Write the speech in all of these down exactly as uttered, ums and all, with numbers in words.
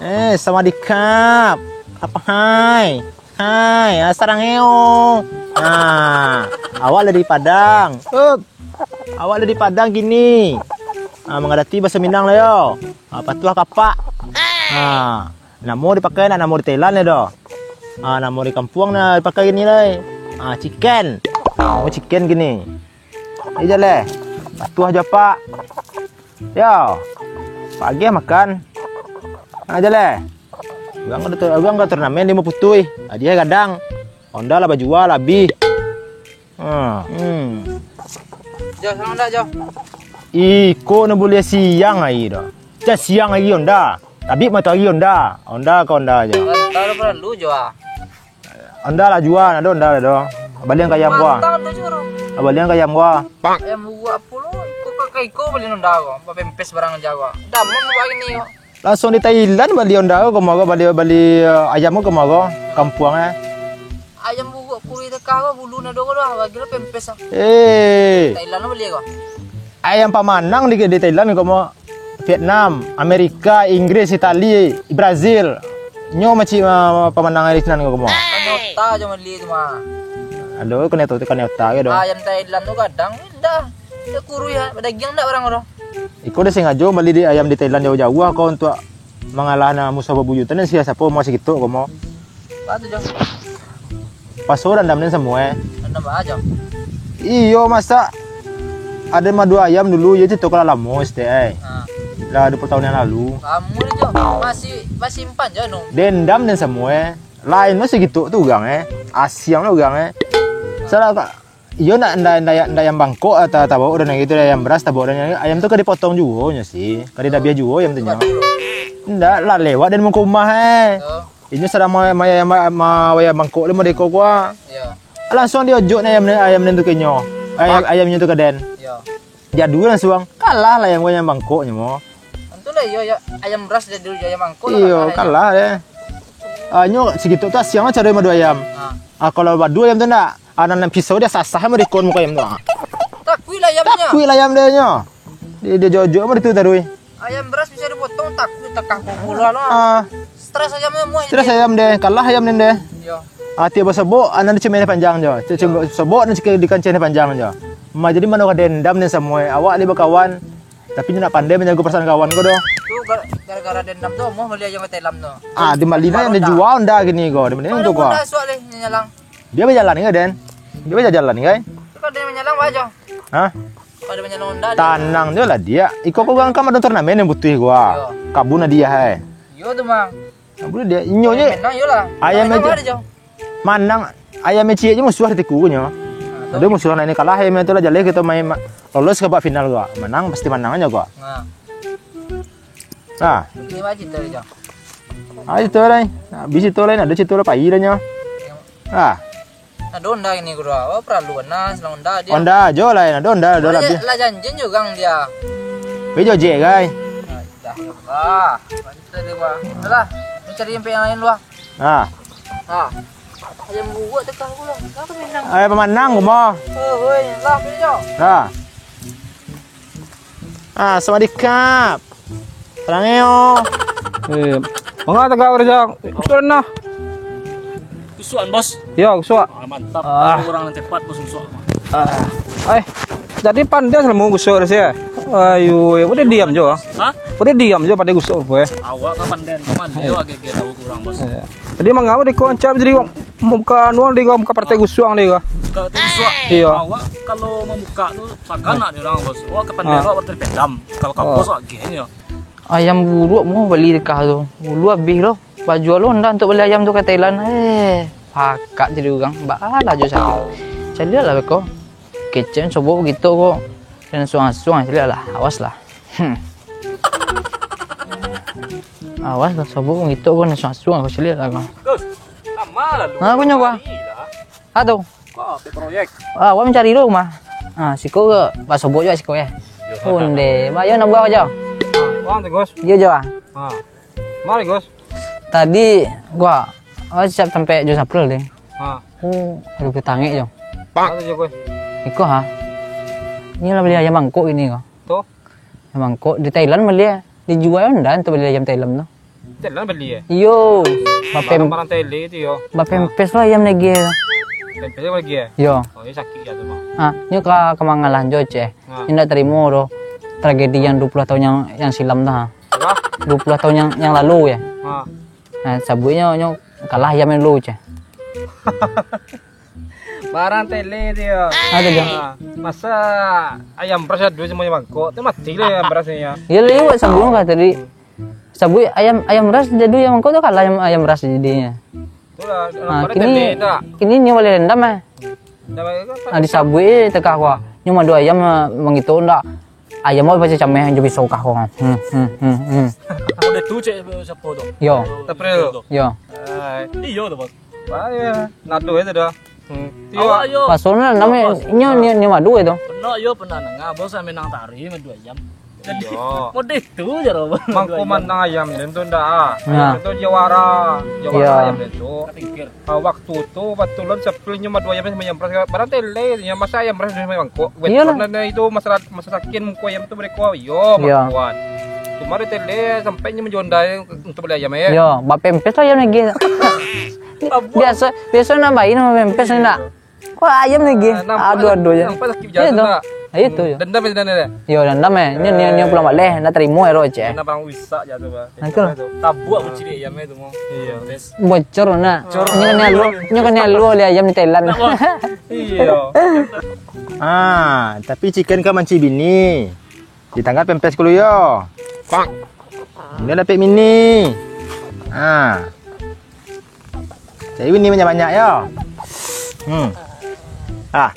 Eh, sawadikap. Apa hai? Hai, asarangeo. Ah, awak lah di Padang. Up. Awak lah di Padang kini. Ah, mangadati baso Minang lah yo. Ah, patuah kapak. Ah, namo dipakai nak namo di Thailand lah doh. Ah, namo di kampuang nak dipakai kini lai. Ah, chicken. Namo chicken kini. Ija leh. Patuah jo apak. Yo. Pagi makan. Aja leh. Urang ka tu, urang ka turnamen limo putuih. Hadiah gadang. Honda lah bajua lah abih. Hmm. Hmm. Jo, salam dah, Jo. Iko nak buliah siang hari tu. Cak siang hari Honda. Tabik matoari Honda. Honda ka Honda aja. Entah lu perlu, Jo, ah. Honda lah jua, ado Honda ado. Balian ka ayam gua. Mantap tu, Jo. Balian ka ayam gua. Ayam buruak apo lo? Iko ka, ka iko bali Honda ko. Bapempes barang aja ko. Damam buat ini ko. Langsung di Thailand bali Honda ko, komo ko bali, bali, eh, ayam ko, komo ko, kampuang, eh. Ayam buruak kuruih teka ko, bulu nado ko dah, bagi lo pempes ah. Eh. Thailand lo bali ko. Ayam pamanang di, di Thailand ko, komo. Vietnam, Amerika, Inggris, Itali, Brazil. Nyo maci ma-, pamanang di sinan ko, komo. Kanyota jo mali tu mah. Ado kanyota tu, kanyota ke do. Ayam Thailand tu gadang indak. Dak kuruih ya, badagiang dak barang tu. Iko dah sengajo bali di ayam di Thailand jauah-jauah ko untuak mangalah na musuah babujutan, sia sapo masih kitu komo. Apa tu, Jo? Paso dandam den samo, eh. Dandam aja. Iyo, masa ado madu ayam dulu, iyo, carito kalau lamo, stek, eh. Ha. Lah dua puluh tahun yang lalu. Lamo ni, Jo. Masih, masih simpan je, no. Dendam den samo, eh. Lain lo sagitu tu urang, eh. Asiang lo urang, eh. Salah ka, iyo nak ndak, ndak, ndak ayam bangkok atau tabok dan gitu, ayam beras tabok dan ayam tu ka dipotong juo nyo sih. Ka didabiah juo ayam tu nyo. Ndak lah lewat dari muko rumah, eh. Oh. Inyo sadang ma-, ma-, ma-, ma-, wayah mangkok limo deko kuah. Iyo. Langsung diojok ni ayam, ayam den tu ka inyo. Ayam, ayamnyo tu ka den. Iyo. Diadu langsuang. Kalah lah ayam ko, ayam mangkoknyo mo. Antu lah iyo, ya, ayam beras diadu jo ayam mangkok lah. Iyo, kalah, kalah deh. Ah, nyo sagitu tu asiang lah caro madu ayam. Ah. Ah, kalau madu ayam tu ndak, ah, nan, nan pisau dia sasah mo deko muko ayam tu. Ah. Takuik lah ayamnyo. Takuik lah ayam dia nyo. Dia, dia jojok mo ditu taruih. Ayam beras bisa dipotong, takut tekah pukul lah. Ah. Stres ayamnyo muah. Stres ini. Ayam deh, kalah ayam deh. Iyo. Ah, tiok basobok, anak dicemeh panjang jo. Tiok, iyo, basobok, anak dikanceh panjang jo. Ma, jadi mano ka dendam ni samo, eh. Awak ni bakawan, tapi nyo ndak pandai manjago perasaan kawan ko doh. Tu gar-, gara-gara dendam tu, muah bali ayam ka Thailand tu. Ah, di Malino yang dijual ndak kini ko, di Malino tu ko. Honda suak leh, nyalang. Dia bajalan ke, Den? Dia bajalan ke? Tu kan dia manyalang, Pak, jo. Hah? Pada banyak Honda dia. Tanang jo lah dia. Iko ko urang kan ado turnamen yang butuh gua. Iyo. Kabun hadiah, eh. Iyo tu, Mang. Kabun hadiah. Inyo je. Menang, iyolah. Ayam menang aja. Ado jo. Manang, ayam ciek je musuh di tiku nyo. Nah, tu. Ado musuh lain kalah, ayam tu lah jaleh kito main ma-, lolos ka babak final gua. Manang, pasti manang aja gua. Nah. Nah. Ini mah cerita dia, Jo. Ah, cerita lain. Nah, habis cerita lain, ado cerita lain, pai dah nyo. Yang Ah. Ado Honda kini ko doh. Awak paralu bana silang Honda dia. Honda jo lah, ado Honda, ado lah. Lah janjian jo urang dia. Pai jo jek, gai. Ah, dah, ya Allah. Mantap dia, Bang. Dah lah, ni cari sampai yang lain lu, ah. Ah. Ah. Ayam buruak tekah aku lah. Kenapa minang? Ayam pamanang, kumo. Oh, oi, lah, pai jo. Dah. Ah, sawadikap. Sarangeo. Eh, manga tagak, Rizal? Ikutan nah. Kusuak, Bos. Yo, kusuak. Ah, mantap. Ah. Urang nan tepat, Bos, kusuak. Ah. Eh, jadi pandai salamo kusuak di siko, eh? Ayo, eh, udah diam jo, ah. Hah? Udah diam jo, pandai kusuak, eh. Awak kan pandai, cuman dia agak-agak tahu kurang, Bos. Eh. Jadi manga di ko ancap jadi muka anu di ko, muka partai kusuak di ko. Muka partai kusuak. Iyo. Awak kalau mamuka tu Sagan nak diorang, Bos. Wah, kapandai awak terpendam. Kalau kampus wak geng yo. Ayam buruak mo bali dekah tu. Ulu abih lo. Baju lo ndak untuk bali ayam tu ka Thailand. Eh, pakak jadi urang. Baa lah jo sakik. Caliak lah beko. Kecek sobok gitu ko. Dan suang-suang caliak lah. Awas lah. Hmm. Awas lah sobok gitu ko. Dan suang-suang ko caliak lah ko. Gus, lama lalu. Ha, aku nyoba. Aduh. Ko, ape proyek? Ah, awak mancari dulu rumah. Ah, siko ke, basobok juo siko, eh. Yo, onde, ba yo nak buah aja. Ah, wang tu, Gus. Iyo jo, ah. Ah. Mari, Gus. Tadi gua, awak siap sampai jo April deh. Ah. Oh, aduh, ketangik jo. Iko ha. Iko lah bali ayam bangkok kini ko. Tu? Ayam bangkok di Thailand bali, eh. Dijua ndak tu bali ayam Thailand tu. Thailand bali, eh? Iyo. Bapem-, barang-barang Thailand tu, yo. Bapempes lah ayam lagi. Pempes lagi, eh? Yo. Oh, ini sakit ya tu, Bang. Ha, nyo ka, ka mangalah jo, Ceh. Ha. Indak tarimo doh tragedi yang dua puluh tahun yang, yang silam tu, ha. Alah? Dua puluh tahun yang, yang lalu, ya. Ha. Nah, sabuiknyo, nyo kalah ayam dulu, Ceh. Barang tele tu yo. Ado jo. Ha, masa ayam beras ado samo ayam bangkok, tu mati lah ayam beras ni yo. Iyo lah, iyo, sabuik kan tadi. Sabuik ayam, ayam beras ado ayam bangkok tu kalah ayam, ayam beras jadinyo. Itulah, ha, kini, kini nyo baleh dendam, eh. Nah, disabuik, eh, teka ko. Nyo madu ayam, eh, mangito ndak. Ayam awak baca cameh jo pisau kaho. Hmm, hmm, hmm, hmm. Udah tu cek siapa tu? Yo. April tu. Yo. Eh, iyo tu, Bos. Bah, yo. Nado itu dah. Hmm. Awak yo. Pasal namo nyo, nyo, nyo madu itu. Pernah yo, pernah nengah, Bos, minang tari madu ayam. Jadi, iyo. Model tu je, Bos. Mangko mandang ayam, dan tu ndak, ah. Nah. Ayam tu jawara. Jawara iyo. Ayam dan tu. Ah, waktu tu, batulan sapuluh nyo madu ayam, ayam beras, barang tele, nyo masa ayam beras di mangkok. Iyolah. Betulan itu masalah, masalah sakit muko ayam tu mereka, yo, iyo. Makan. Cuma di tele sampai nyo manjonda untuk bali ayam, eh. Yo, bapempes lah ayam lagi. Biaso, biaso nak bayi nak bapempes nak. Kok ayam lagi? Ah, nampak aduh, aduh je. Nampak sakit jatuh tu. Iyo tu, yo. Dendam, dendam, dendam. Yo, dendam, eh. Nyo, nyo, nyo pulang baleh, nak tarimo ero, Ceh. Kena barang rusak je tu, bah. Nah, itu. Tabuak bucirik ayam tu mah. Iyo. Bocor nak. Bocor. Nyo kena lu, nyo kena lu oleh ayam di Thailand. Iyo. Ah, tapi cikan ka manci bini. Ditangah pempes dulu yo. Pak. Ini dapek mini. Ah. Cari bini banyak-banyak yo. Hmm. Ah.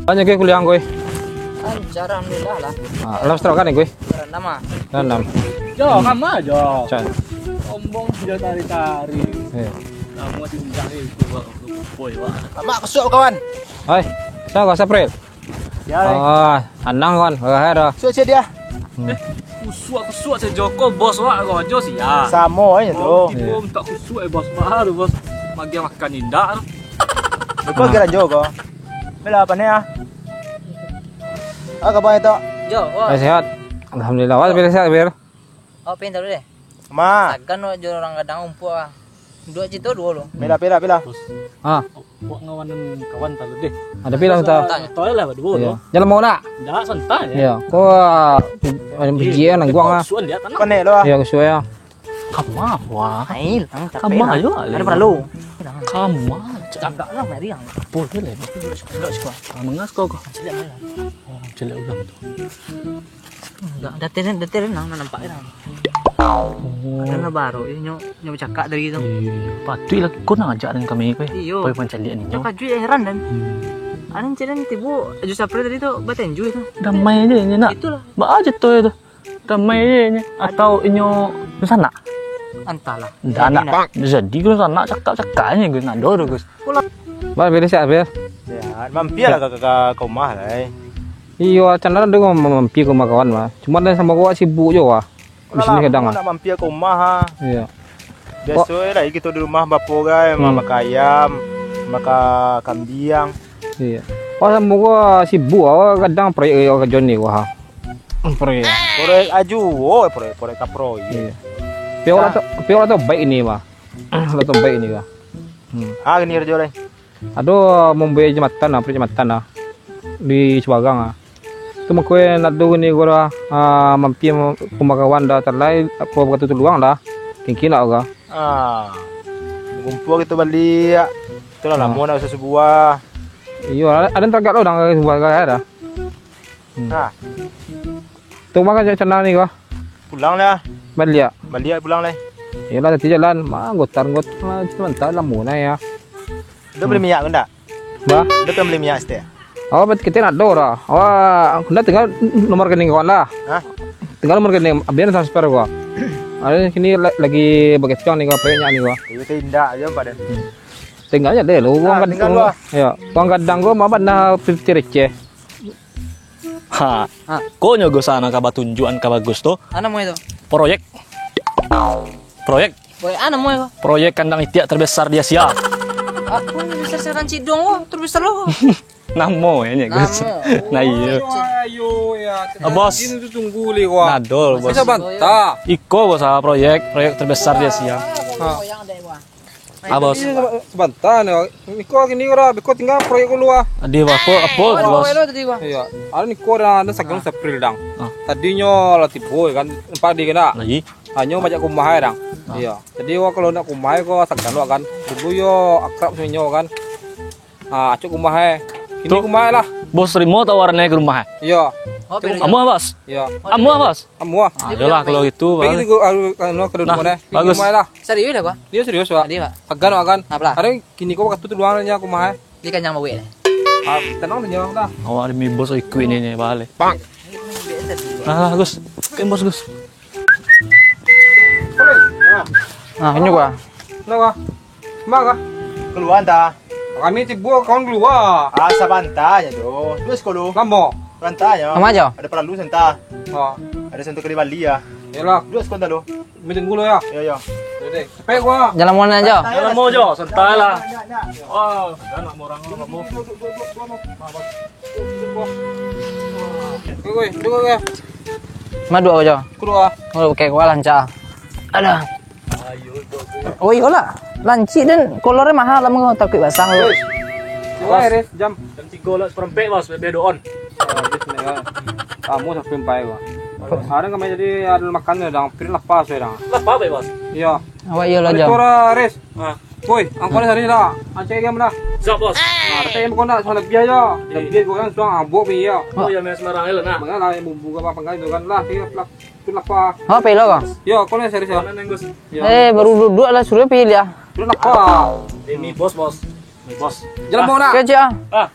Banyak ke kuliah kau? Lancar, alhamdulillah lah. Ah, lulus terakhir kan kau? Renam ah. Renam. Yo, sama aja. Chan. Sombong sudah tari-tari. Iya. Kamu diundang itu, Bang. Boy, Bang. Amak kesuap, kawan. Hai, siapa, Sapril? Ya, Lai. Ah, anang, kawan. Wah, dah. Suap, suap dia. Hmm. Eh, kusuak, kusuak, si Joko, bos, wak, rojo, sia. Samo aja tu. Oh, tibo minta kusuak, eh, bos, baru, bos. Magi makan indak. Joko kira Joko. Bela apa ni, ah? Ah, kabar itu? Jo, wah. Eh, sehat. Alhamdulillah. Wah, sehat, sehat, Bir. Oh, pintar dulu deh. Ma. Sagan lo jo urang gadang umpuak ah. Duo cito duo lo. Pila, pila, pila. Ah. Buat ngawan kawan tadi deh. Ada pila, Ustaz? Toilet lah duo lo. Jalan mau nak? Dah santai. Ya, kau, ah, pi-, ada biji ya, nangguang ah. Suan dia tanah. Panek lo ah. Ya, kesuai ah. Kama, wah. Hai, lang, capek. Kama lah. Ayo, ada perlu. Kama. Cakap lah, mari yang. Boleh lah. Duduk siko. Duduk siko. Ah, mengas kau, kau. Ciliak mana? Oh, ciliak ulang tu. Enggak, datai, datai renang, nak nampak renang. Oh. Karena baru, eh, nyo, nyo bercakap dari tu. Iya, iya. Patut lah, kau nak ajak dengan kami, kau, eh. Iyo. Pergi mancaliak ni, nyo. Cakap juga heran, dan. Hmm. Ada ciliak tibo, Aju Sapri tadi tu, batenju tu. Damai aja, nyo nak. Itulah. Ba aja tu, tu. Damai je nyo. Atau inyo dunsanak? Antahlah. Ndak, ndak. Jadi, Gus, nak cakap-cakap je, Gus, nak doh, Gus. Bah, Bil, sehat, Bil? Sehat. Mampir lah ka, ka, ka, ka rumah lah, eh. Iyo, acan lah dengar mampir ka rumah kawan, mah. Cuma dah samo awak sibuk jo, wah. Bisnis kadang, ah. Nak mampir ka rumah, ha. Iyo. Biaso lah, kito di rumah bapo gai, hmm, makan ayam, makan kambiang. Iyo. Wah, samo awak sibuk, awak kadang proyek awak kerjo ni, wah. Proyek. Proyek aju, oh, proyek, proyek ka proyek. Iyo. Pihak lah tu, pihak lah tu baik ni, wah. Lah tu baik ni, wah. Hmm. Ah, gini kerjo, Rai. Ado mambuek jambatan lah, proyek jambatan lah. Di Subarang lah. Tu mako nak tu ni gua, ah, mampir pemakawan dah talai, apa batu tuluang dah. Kingkin nak gua. Ah. Gumpua kito baliak. Itulah lamo nak usah subuah. Iyo, ada, ada tagak lo dah subuah dah. Hmm. Nah. Tu makan cak canang ni ko. Pulang lah. Baliak. Baliak pulang lah. Iyolah, tadi jalan, mah, gotar-gotar lah, cuma entah lamo nah ya. Udah beli minyak ke ndak? Bah? Udah kan beli minyak setia? Oh, berarti kita nak dor lah. Wah, aku dah tinggal nomor rekening kawan lah. Hah? Tinggal nomor rekening, biar transfer gua. Ada sini la-, lagi berkecang ni gua, banyak ni gua. Iya, saya indak aja pada. Tinggal aja deh lu. Nah, uang kad-, tinggal uang, gua. Ya, uang kadang gua mah pernah fifty receh. Ha. Ha. Konyo go sana ka batunjuan ka bagus tu. Ana moe tu? Proyek. Proyek. Proyek ana moe tu? Proyek kandang itiak terbesar di Asia. Aku ni bisa sekarang cidong, oh, terus bisa lo. Namo ya, Gus? Namo. Nah, iyo. Ayo, ya. Ah, bos. Ini tu tunggu li, wah. Nadol, bos. Bisa bantah. Iko, bos, ah, proyek, proyek terbesar di Asia. Ha. Ah, bos. Ini seba-, sebentar ni. Iko gini ora, beko tinggal proyek dulu, ah. Adi, apa, apa, bos? Iya. Ada niko dah, ada sagang April dang. Ah. Tadinyo lah tibo kan, nampak di kena. Lagi? Hanyo majak ke rumah ai dang. Ah. Iya. Jadi, wah, kalau nak ke rumah ai, ko sagan wak kan. Dulu yo akrab samo inyo kan. Ah, acok ke rumah ai. Kini ke rumah ai lah. Bos terimo tawaran ke rumah ai? Iya. Amuah, bos? Iya. Amuah, bos? Amuah. Ah, iyolah, kalau gitu, bos. Nah, bagus. Serius dah, Pak? Iya, serius, Pak. Serius, Pak. Apo lah? Ada kini ko waktu tu luang aja ke rumah ai. Dia kenyang bawek ni. Ah, tenang aja lah. Awak demi bos ikut ini nih, balik. Bang. Nah, Gus. Kan bos, Gus. Ah, ini gua. Kenapa? Maka? Keluar anta. Kami tibo kawan keluar. Ah, sabanta aja tu. Terus ko lu. Lamo. Sabanta aja. Lamo aja. Ada perlu santa. Ha. Ada santa kali bali ya. Yalah. Terus ko anta lu. Meeting dulu ya. Ya, ya. Dek. Cepet gua. Jangan lamo aja. Jangan lamo aja, santai lah. Wah, anak orang lamo. Woi, woi, duduk ya. Madu aja. Kudu ah. Oh, oke, gua lancar. Ada. Oh, iyolah. Lancik dan kolornya mahal lah, mau takut basah. Woi. Woi, Res, jam. Jam tiga lah, seperempat, Bos, bebek doon. Kamu sampai empat, Bos. Ada kami jadi ada makan ya, dah hampir lapar saya dah. Lapar, Bos? Iya. Awak iyolah, jam. Ada Res. Ah. Woi, angkau ni sehari dah. Ancai game dah. Siap, Bos. Ah, tapi yang kau nak salah biaya. Iya. Tapi kau kan suang abok pi ya. Oh, ya, main sembarang aja lah, nah. Banyak lah yang buka apa pangkai tu kan lah. Iya, lah. Itu lapar. Oh, pelo kau? Yo, kau ni sehari siap. Mana nenggus? Yo. Eh, baru duduk lah, suruh pilih ah. Itu lapar. Demi bos, bos. Demi bos. Jangan mau nak. Kecil ah. Ah.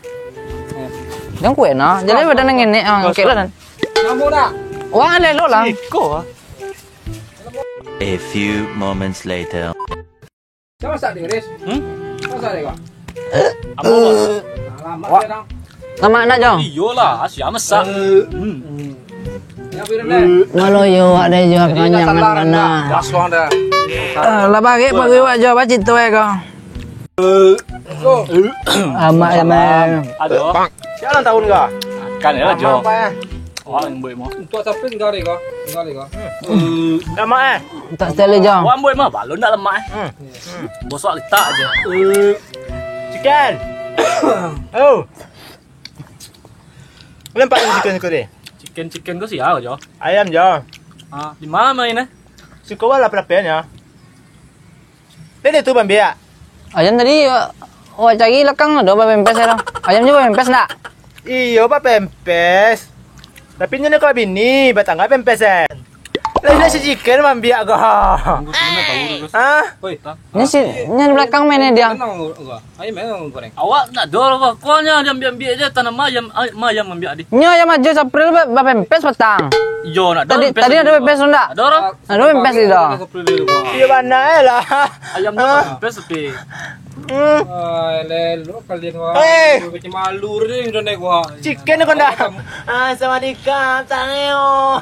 Jangan kuat nah. Jadi badan yang ngenek ah, kek lah dan. Jangan mau nak. Wah, lelo lah. Iko ah. A few moments later. Siapa masak dek, Ris? Hmm? Siapa masak dek, kau? Apa, Bos? Alamak, Wak. Dia dah. Nama anak, Jong? Iyolah, Asia masak. Hmm. Yang piring deh. Walau yo, wak deh, jo, kanyang salah, nak. Gas wang dah. Ah, lah bagai, bagai, wak, jo, apa cerita, eh, kau? Amak, ya, man. Aduh. Siapa ulang tahun kau? Kan, ya, Jo. Amak, apa, ya? Wah, yang buat mau. Untuk sampai tinggal deh, kau. Tinggal deh, kau. Amak, eh? Tak style, Jong. Wah, buat mah, balon tak lemak, eh? Hmm. Bos wak letak aja. Eh, chicken. Oh. Boleh empat chicken siko deh. Chicken, chicken ko siapa, Jo? Ayam, Jo. Ah, di mana main, eh? Siko lah lapeh-lapeh, ya. Dia tu bambiak. Ayam tadi, wak cari lakang ado bapempes ado. Ayam juo bapempes ndak? Iyo, bapempes. Tapi nyo nak bini, batangga pempes, eh. Lah, nak si chicken mambiak ko. Tunggu, tunggu, tahu dulu, Gus. Hah? Oi, nyo si, nyo di balakang main dia. Tenang, Gus. Ayo, main, Gus, goreng. Awak nak dol, Gus. Kau nyo diambiak-ambiak je, tanam ayam, ay-, ayam mambiak di. Nyo ayam ajo April ba-, bapempes patang. Yo, nak dol. Tadi, pempes tadi ado pempes tu ndak? Ado orang? Ado pempes di dah. Iyo, bana lah. Ayam tu pempes tapi. Hmm. Ai, lelo kalian, wah. Eh. Kecil malu ni, udah naik, wah. Chicken ko ndak? Ah, sawadika, taneo.